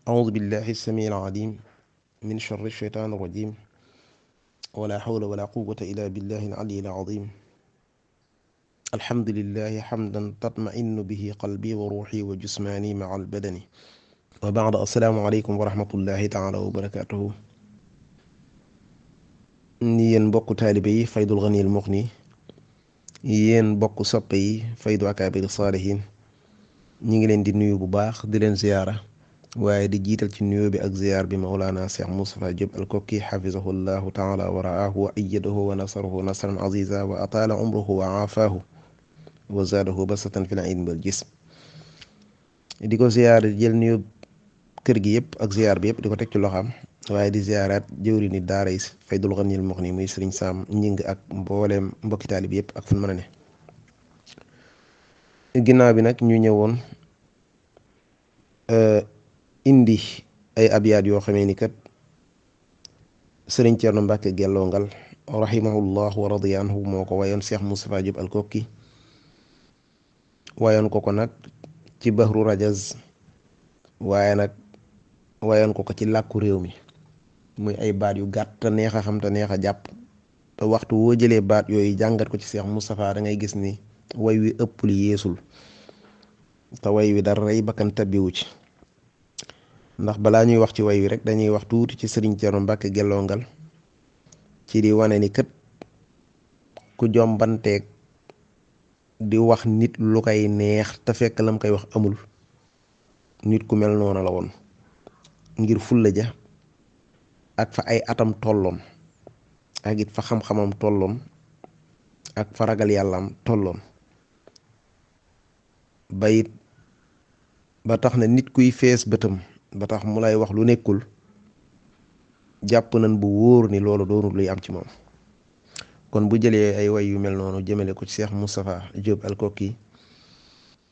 أعوذ بالله السميع العليم من شر الشيطان الرجيم ولا حول ولا قوة إلا بالله العلي العظيم الحمد لله حمدا تطمئن به قلبي وروحي وجسماني مع البدن وبعد السلام عليكم ورحمة الله تعالى وبركاته yéen mbokku taalibe yi Faydul Ghaniyil Mughni yéen mbokku soppe yi Faydu Akaabiri Saalihiin ñi ngi leen di nuyu bu baax di leen ziyaara waaye di jiital ci nuyoo bi ak ziyaar bi Mawlana Cheikh Moustapha Diop al-Kokki xafizahu llahu taala wa ra'aahu wa ayyadahu wa nasarahu nasran aziza wa ataala umruhu wa aafaahu wa zaadahu basatan fil ilmi wal jism di ko ziyaar jël nuyoo kër gi yëpp ak ziyaar bi yëpp di ko teg ci loxaam waaye di ziyaaraat jëwri ni daara yi Faydul Ghaniyil Mughni muy Sëriñ Saam ñing ak mbooleem mbokki taalib yëpp ak fu mën a ne ginnaaw bi nag ñu ñëwoon indi ay abyaat yoo xamee ni kat Sëriñ Ceerno Mbàkke Gelongal rahimahullah wa radiya anhu moo ko wayoon Cheikh Moustapha Diop al-Kokki wayoon ko nag ci Bahru Rajaz waaye nag wayoon ko ci làkku réew mi muy ay baat yu gàtt te neex a xam te neex a jàpp te waxtu woo jëlee baat yooyu jàngat ko ci Cheikh Moustapha da ngay gis ni way wi ëpp li yeesul te way wi dara rey bakkan tabbiwu ci ndax balaa ñuy wax ci way wi rek dañuy wax tuuti ci Sëriñ Ceerno Mbàkke Gelongal ci di wane ni kët ku jombanteeg di wax nit lu koy neex te fekk lam koy wax amul nit ku mel noona la woon ngir fulla ja ak fa ay atam tolloon ak it fa xam-xamam tolloon ak fa ragal yàllaam tolloon bayit ba tax na nit kuy fees bëtam ba tax mu lay wax lu nekkul jàpp nañ bu wóor ni loolu doonul luy am ci moom kon bu jëlee ay way yu mel noonu jëmale ko ci Cheikh Moustapha Diop al-Kokki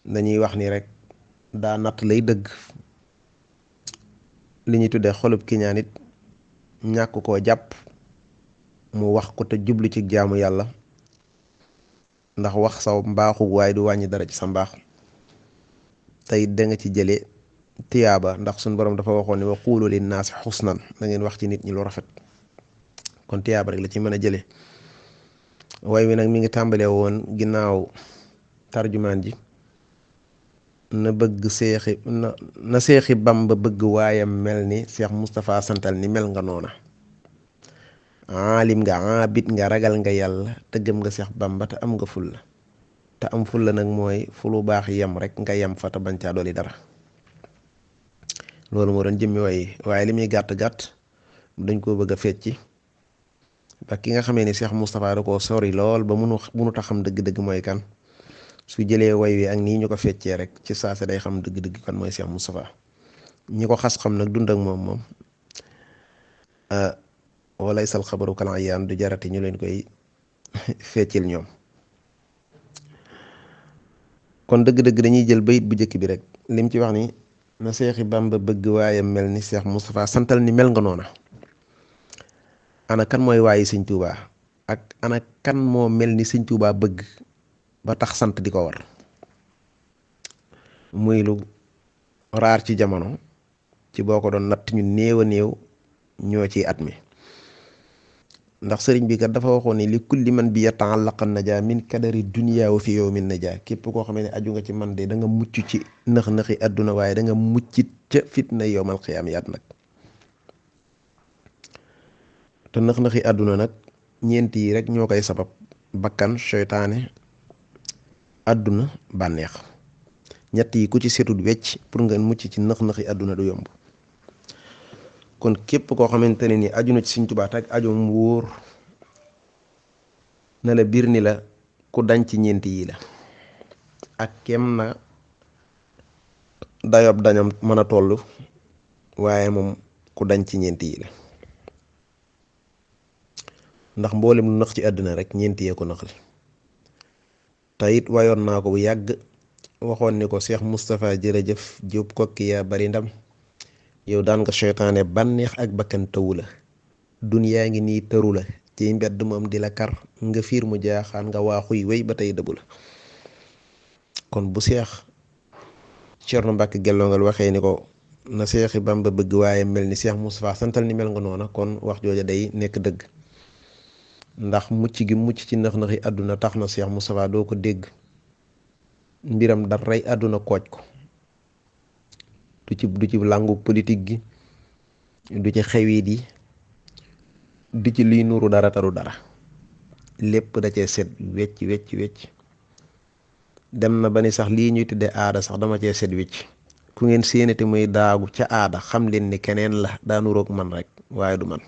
dañuy wax ni rek daa natt lay dëgg li ñuy tuddee xolub kiñaan it ñàkk koo jàpp mu wax ko te jublu ci jaamu yàlla ndax wax saw mbaaxu waaye du wàññi dara ci sa mbaax tey da nga ci jële tiyaaba ndax suñ borom dafa waxoon ne wa quulu linnaasi xusnan da ngeen wax ci nit ñi lu rafet kon tiyaaba rek la ci mën a jële way wi nag mi ngi tàmbalee woon ginnaaw tarjumaan ji na bëgg seexi na seexi Bamba bëgg waayam mel ni Cheikh Moustapha santal ni mel nga noona aalim nga abid nga ragal nga yàlla te gëm nga Cheikh Bamba te am nga fulla te am fulla nag mooy fu lu baax yem rek nga yem fa te bañ caa dolli dara loolu moo doon jëmmi way waaye li muy gàtt-gàtt dañ koo bëgg a fecci ba ki nga xamee ni Cheikh Moustapha da koo sori lool ba munu ta xam dëgg-dëgg mooy kan su jëlee way wi ak nii ñu ko feccee rek ci saase day xam dëgg-dëgg kan mooy Cheikh Moustapha ñi ko xas xam nag dund ak moom walay sal xabaru kal ayaan du jarati ñu leen koy feccil ñoom kon dëgg-dëgg dañuy jël bayit bu njëkk bi rek lim ci wax ni na Seexi Bamba bëgg waaye mel ni Cheikh Moustapha santal ni mel nga noona ana kan mooy waayi Sëñ Tuubaa ak ana kan moo mel ni Sëñ Tuubaa bëgg ba tax sant di ko war muy lu raar ci jamono ci boo ko doon natt ñu néew a néew ñoo ci at mi ndax sëriñ bi kat dafa waxoon ni li kulli man bi yata'allaqa najaa min kadari dunya wa fi yawmin najaa képp koo xam ne aju nga ci man de da nga mucc ci nëx-nëxi àdduna waaye da nga muccit ca fitna yawmal qiyaamaat nag te nëx-nëxi àdduna nag ñeent yi rek ñoo koy sabab bakkan seytaane àdduna bànneex ñett yi ku ci setut wecc pour nga mucc ci nëx-nëxi àdduna du yomb kon képp koo xamante ne ni aju na ci Sëñ Tuubaa ak ajoom wóor na la biir ni la ku dañ ci ñeent yi la ak kem na dayob dañam mën a toll waaye moom ku dañ ci ñeent yi la ndax mboolem lu nax ci àdduna rek ñeent yee ko naxal te it wayoon naa ko bu yàgg waxoon ni ko Cheikh Moustapha jërëjëf Diop Kokki yaa bari ndam yow daan nga seytaane bànneex ak bakkan tëwu la duniyaa ngi nii tëru la ci mbedd moom di la kar nga fiir mu jaaxaan nga waaxuy wéy ba tey dëbu la kon bu Cheikh Ceerno Mbàkke Gelongal waxee ni ko na Seexi Bamba bëgg waaye mel ni Seex Mustafaa santal ni mel nga noona kon wax jooja day nekk dëgg ndax mucc gi mucc ci nax-naxi àdduna tax na Seex Mustafaa doo ko dégg mbiram daray àdduna kooj ko du ci làngu politique gi du ci xewit yi du ci luy nuru dara taru dara lépp da cee set wecc wecc wecc dem na ba ni sax lii ñuy tudde aada sax dama cee set wecc ku ngeen séenati muy daagu ca aada xam leen ni keneen la daa nuroog man rek waaye du man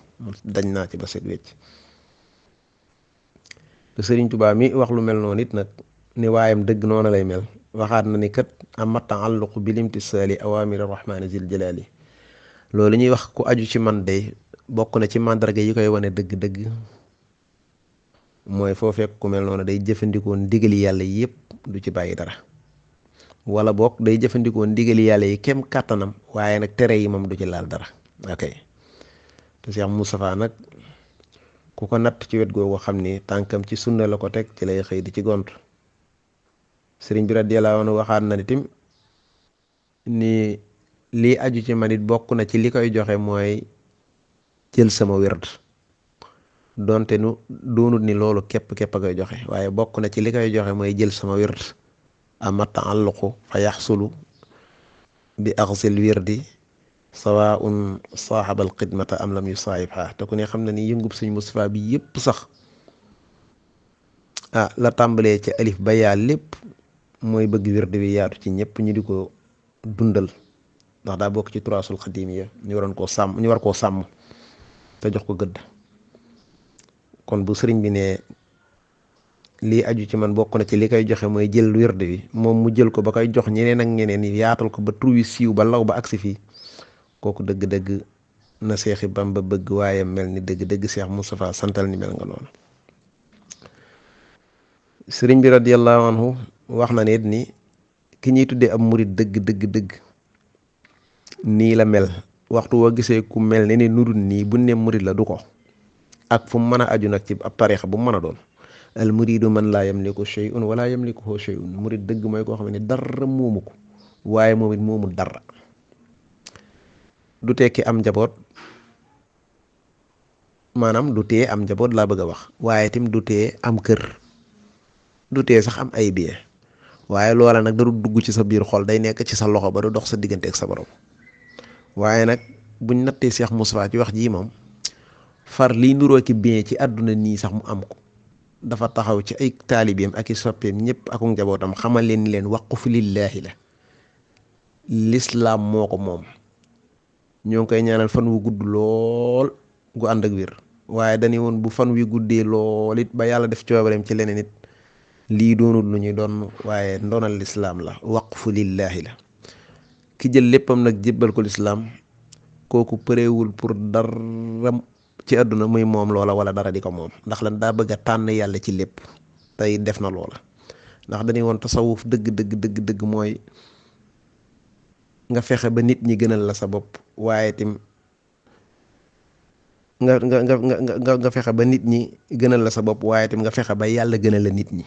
dañ naa ci ba set wecc te Sëriñ Tuubaa mi wax lu mel noonu it nag ni waayam dëgg noonu lay mel waxaat na ni kat ama taalluqu bil imtisaali awaamiri rahmaani zil jalaali loolu ñuy wax ku aju ci man day bokk na ci màndarga yi koy wane dëgg-dëgg mooy foo fekk ku mel noonu day jëfandikoo ndigali yàlla yépp du ci bàyyi dara wala boog day jëfandikoo ndigali yàlla yi kem kàttanam waaye nag tere yi moom du ci laal dara ok te Cheikh Moustapha nag ku ko natt ci wet googu xam ni tànkam ci sunna la ko teg ci lay xëy di ci gont sëriñ bi radiyallahu anhu waxaat na ni tim ni lii aju ci man it bokk na ci li koy joxe mooy jël sama wird donte nu doonut ni loolu képp a koy joxe waaye bokk na ci li koy joxe mooy jël sama wird ama taalluqu fa yaxsulu bi axsil wirdi sawaun saaxabal xidmata am lam yu saayibha te ku ne xam na ni yëngub sëñ Moustapha bi yépp sax la tàmbalee ci alif ba yaa lépp mooy bëgg wird bi yaatu ci ñëpp ñu di ko dundal ndax daa bokk ci turaasul xadimiya ñu war koo sàmm te jox ko gëdd kon bu sëriñ bi ne lii aju ci man bokk na ci li koy joxe mooy jël wird bi moom mu jël ko ba koy jox ñeneen ak ñeneen yi yaatal ko ba tur wi siiw ba law ba agsi fii kooku dëgg-dëgg na Seexi Bamba bëgg waaye mel ni dëgg-dëgg Seex Moustapha santal ni mel nga noonu sëriñ bi radiyallahu anhu wax na nit ni ki ñuy tuddee ab murit dëgg nii la mel waxtu woo gisee ku mel ni nudul nii bu ne murit la du ko ak fu mu mën a aju nag ci ab tariixa bu mu mën a doon al muridu man laa yamliku shay'un wala yamlikuhu shay'un murid dëgg mooy koo xam ne dara moomu ko waaye moom it moomu dara du tekki am njaboot maanaam du tee am njaboot laa bëgg a wax waaye tim du tee am kër du tee sax am ay bien waaye loola nag daru dugg ci sa biir xol day nekk ci sa loxo ba du dox sa diggante ak sa borom waaye nag buñ nattee Cheikh Moustapha ci wax jii moom far liy nuroo ki bien ci àdduna nii sax mu am ko dafa taxaw ci ay taalibeem ak i soppeem ñëpp ak njabootam xamal leen ni leen waqfu lillaahi la lislaam moo ko moom ñoo ngi koy ñaanal fan wu gudd lool gu ànd ak wér waaye dañu woon bu fan wi guddee lool it ba yàlla def coobareem ci leneen it lii doonul lu ñuy doon waaye ndonal lislaam la waqfu lillaahi la ki jël léppam nag jébbal ko lislaam kooku përeewul pour dara ci àdduna muy moom loola wala dara di ko moom ndax lan daa bëgg a tànn yàlla ci lépp tey def na loola ndax dañuy woon tasawuf dëgg mooy nga fexe ba nit ñi gënal la sa bopp waaye tim nga fexe ba nit ñi gënal la sa bopp waaye tim nga fexe ba yàlla gënal la nit ñi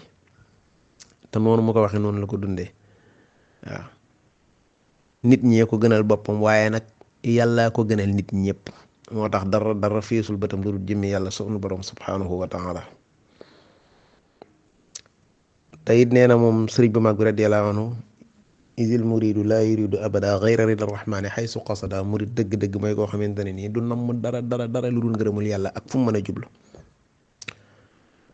te noonu mu ko waxee noonu la ko dundee waaw nit ñee ko gënal boppam waaye nag yàllaa ko gënal nit ñëpp moo tax dara feesul bëtam lu dul jëmmi yàlla sunu borom subhanahu wa taala te it nee na moom sëriñ bu mag bi radiyallahu anhu isil muridu laa yuridu abada gayra rida rahmaani xaysu qasada murid dëgg mooy koo xamante ne nii du namm dara lu dul ngërëmul yàlla ak fu mu mën a jublu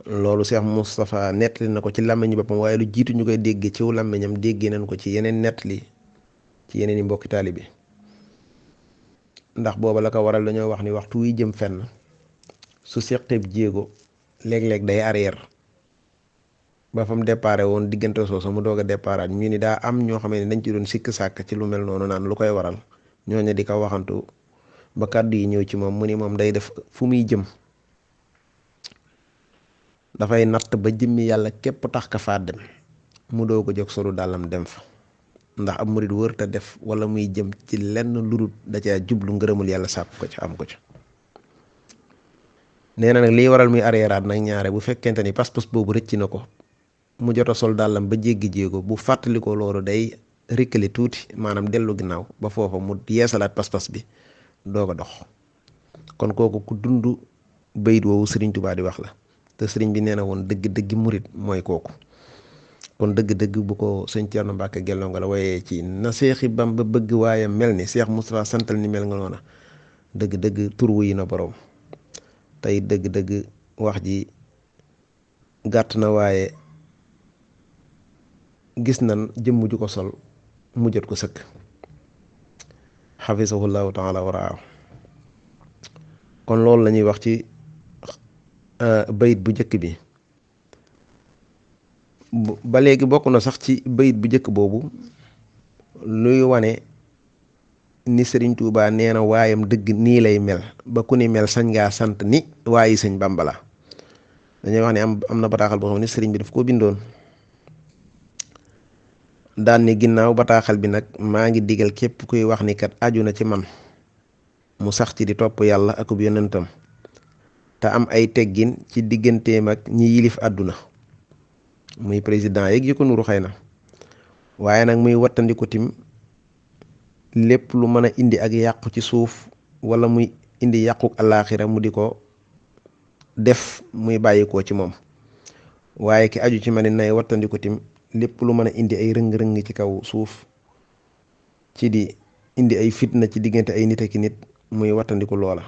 loolu Cheikh Moustapha nettali na ko ci làmmiñu boppam waaye lu jiitu ñu koy dégg ciw làmmiñam déggee nañ ko ci yeneen nettali ci yeneen i mbokki taalibe ndax booba la ko waral dañoo wax ni waxtu wi jëm fenn su seqeeb jéego léeg-léeg day arrière ba fa mu déparé woon diggante soosu mu doog a déparaat ñu ni daa am ñoo xam ne dañ ci doon sikk sàkk ci lu mel noonu naan lu koy waral ñooñu di ko waxantu ba kàddu yi ñëw ci moom mu ni moom day def fu muy jëm dafay natt ba jëmmi yàlla képp tax ka faa dem mu doo ko jóg solu dàllam dem fa ndax ab murid wër te def wala muy jëm ci lenn lurut da ca jublu ngërëmul yàlla sàkk ko ca am ko ca nee na nag liy waral muy arriéraat nag ñaare bu fekkente ni pas-pas boobu rëcc na ko mu jot a sol dàllam ba jéggi jéego bu fàttali ko loolu day rikkali tuuti maanaam dellu ginnaaw ba foofa mu yeesalaat pas-pas bi doog a dox. kon kooku ku dund bayit woowu sëriñ Tuubaa di wax la te sëriñ bi nee na woon dëgg-dëgg murit mooy kooku. kon dëgg-dëgg bu ko sëñ Thierno Mbacke Gelongal la waaye ci na Seexi Bamba bëgg waaye mel ni Seex Moustapha santal ni mel nga noona dëgg-dëgg tur wuy na boroom tey dëgg-dëgg wax ji gàtt na waaye gis nan jëmm ju ko sol mu jot ko sëkk xafisahullahu taala wa raaw kon loolu la ñuy wax ci bayit bu njëkk bi ba léegi bokk na sax ci bayit bu njëkk boobu luy wane ni sëriñ Tuubaa nee na waayam dëgg nii lay mel ba ku ni mel sañ ngaa sant ni waayi sëñ Bàmba la dañuy wax ne am na bataaxal boo xam ne sëriñ bi daf koo bindoon daan ni ginnaaw bataaxal bi nag maa ngi digal képp kuy wax ni kat aju na ci man mu sax ci di topp yàlla akub yonentam te am ay teggin ci digganteem ak ñi yilif àdduna muy président yeeg yu ko nuru xëy na waaye nag muy wattandiku tim lépp lu mën a indi ak yàqu ci suuf wala muy indi yàqu alaaxira mu di ko def muy bàyyikoo ci moom waaye ki aju ci ma ne nay wattandiku tim lépp lu mën a indi ay rëng-rëng ci kaw suuf ci di indi ay fitna ci diggante ay nit ak nit muy wattandiku loola.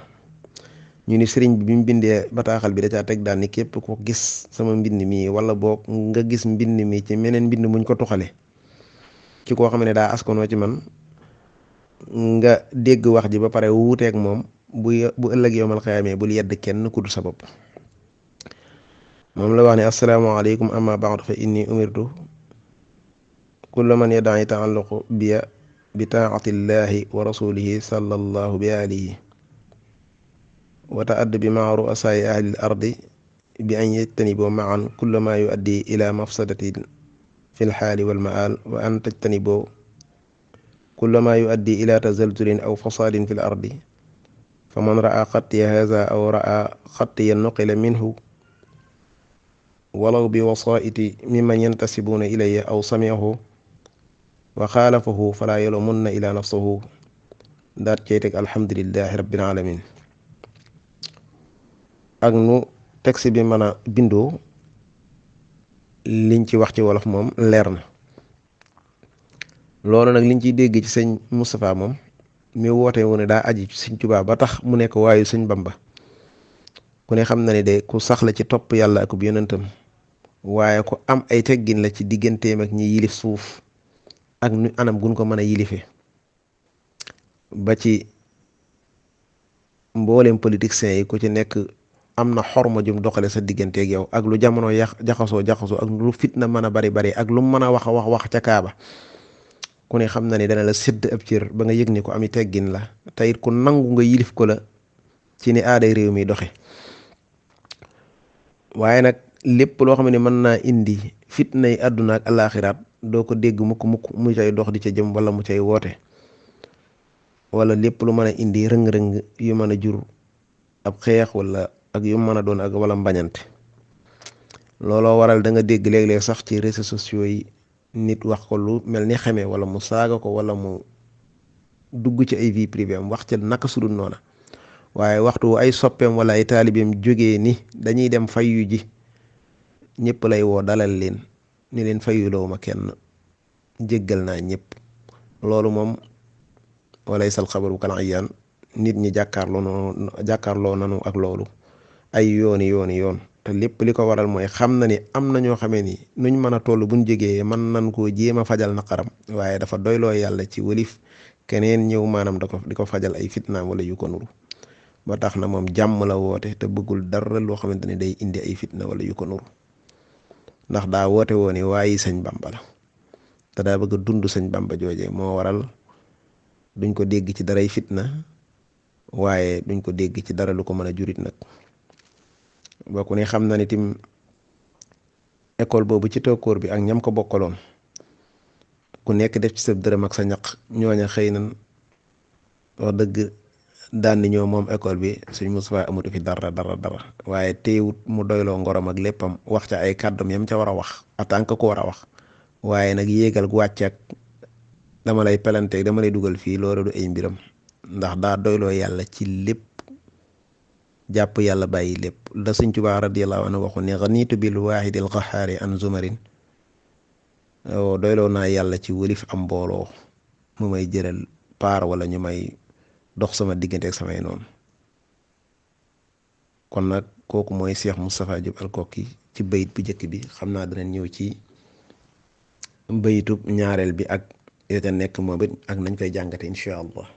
ñu ni sëriñ bi mu bindee bataaxal bi da caa teg daal ni képp ko gis sama mbind mi wala boog nga gis mbind mi ci meneen mbind muñ ko tuxale ci koo xam ne daa askanoo ci man nga dégg wax ji ba pare wuuteeg moom bu ëllëg yowmal xiyaamee bul yedd kenn ku dul sa bopp. moom la wax ne asalaamaaleykum amma ba'du fa inni umirtu kulla man yadda'i ta'alluqu biya bi taa'atillahi wa rasulihi sallallahu bi alihi wa ta'addubi ma'a ru'asaa'i ahli al-ardi bi an yajtanibu ma'an kulla ma yu'addi ila mafsadatin fil haali wal ma'aal wa an tajtanibu kulla ma yu'addi ila tazalzulin aw fasaadin fil ardi faman ra'a xattiya haadha aw ra'a xattiya nuqila minhu walaw bi wasaa'iti mimman yantasibuna ilayya aw sami'ahu wa xaalafahu falaa yalumunna ila nafsihi daat cey teg alhamdulillahi rabbil alamin ak nu texte bi mën a bindoo liñ ci wax ci wolof moom leer na loolu nag liñ ciy dégg ci sëñ Moustapha moom mi woote wu ne daa aji ci sëñ Tuubaa ba tax mu nekk waayu sëñ Bamba ku ne xam na ne de ku sax la ci topp yàlla akub yonentam waaye ku am ay teggin la ci digganteem ak ñi yilif suuf ak nu anam gun ko mën a yilife ba ci mboolem politiciens yi ku ci nekk am na xorma jum doxale sa digganteeg yow ak lu jamono jaxasoo ak lu fitna mën a bari ak lu mën a wax ca kaaba ku ne xam na ni dana la sédd ab cër ba nga yëg ni ko ami teggin la te it ku nangu nga yilif ko la ci ni aaday réew mi doxe waaye nag lépp loo xam ne mën naa indi fitnay àdduna ak alaaxiraat doo ko dégg mukk mu cay dox di ca jëm wala mu cay woote wala lépp lu mën a indi rëng-rëng yu mën a jur ab xeex wala ak yu mën a doon ak wala mbañante looloo waral da nga dégg léeg-léeg sax ci réseaux sociaux yi nit wax ko lu mel ni xamee wala mu saaga ko wala mu dugg ci ay vie privée am wax ca naka sudul noona waaye waxtu ay soppeem wala ay taalibeem jógee ni dañuy dem fayyu ji ñëpp lay woo dalal leen ni leen fayyuloo ma kenn jéggal naa ñëpp loolu moom walay sal xabaru kal ayyaan nit ñi jàkkaarloo nanu ak loolu ay yoon te lépp li ko waral mooy xam na ni am na ñoo xamee ni nuñ mën a toll buñ jógee mën nañ koo jéem a fajal naqaram waaye dafa doyloo yàlla ci wëlif keneen ñëw maanaam di ko fajal ay fitnaam wala yu ko nuru ba tax na moom jàmm la woote te bëggul dara loo xamante ni day indi ay fitna wala yu ko nuru ndax daa woote woo ni waayi sëñ Bamba la te daa bëgg a dund sëñ Bamba jooje moo waral duñ ko dégg ci daray fitna waaye duñ ko dégg ci dara lu ko mën a jurit nag ba ku ne xam na ni tim école boobu ci tokkoor bi ak ñam ko bokkaloon ku nekk def ci sa dërëm ak sa ñaq ñooña xëy nan wax dëgg daan ni ñoo moom école bi suñ Moustapha amatu fi dara waaye teewut mu doyloo ngorom ak léppam wax ca ay kàddum yam ca war a wax en tant que ko war a wax waaye nag yéegal gu wàcc ak dama lay pelanteeg dama lay dugal fii loolu du ay mbiram ndax daa doyloo yàlla ci lépp jàpp yàlla bàyyi lépp da Sëñ Tuubaa radiyallahu anhu waxu ne ganiitu bil waahidil qahaari an zumarin doyloo naa yàlla ci wëlif am mbooloo mu may jëral paar wala ñu may dox sama diggante ak samay noonu kon nag kooku mooy Cheikh Moustapha Diop Alkoki ci bayit bu njëkk bi xam naa dana ñëw ci bayitu ñaareel bi ak yoote nekk moom it ak nañ koy jàngate incha allah